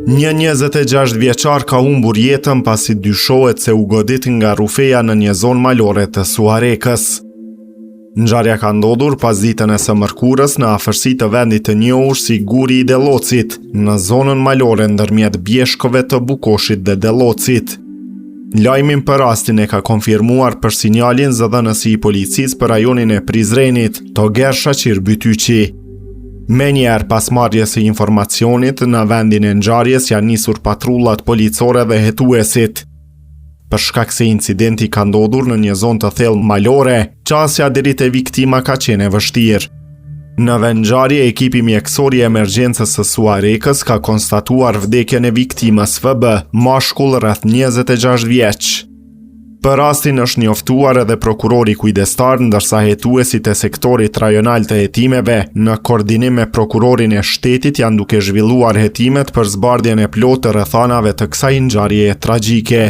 Një 26 vjeçar ka humbur jetën pasi dyshohet se u godit nga rrufeja në një zonë malore të Suharekës. Ngjarja ka ndodhur pasditen e së mërkurës në afërsi të vendit të njohur si Guri i Dellocit, në zonën malore ndërmjet bjeshkëve të Bukoshit dhe Dellocit. Lajmin për rastin e ka konfirmuar për Sinjalin zëdhënësi i policisë për rajonin e Prizrenit, Toger Shaqir Bytyqi. Menjëherë pas marrjes së informacionit, në vendin e ngjarjes janë nisur patrullat policore dhe hetuesit. Për shkak se incidenti ka ndodhur në një zonë të thellë malore, qasja deri te viktima ka qenë e vështirë. Në vendngjarje, ekipi mjekësor i emergjencës së Suharekës ka konstatuar vdekjen e viktimës FB, mashkull rreth 26 vjeç. Për rastin është njoftuar edhe prokurori kujdestar, ndërsa hetuesit e sektorit rajonal të hetimeve, në koordinim me prokurorin e shtetit janë duke zhvilluar hetimet për zbardhjen e plotë të rrethanave të kësaj ngjarjeje tragjike.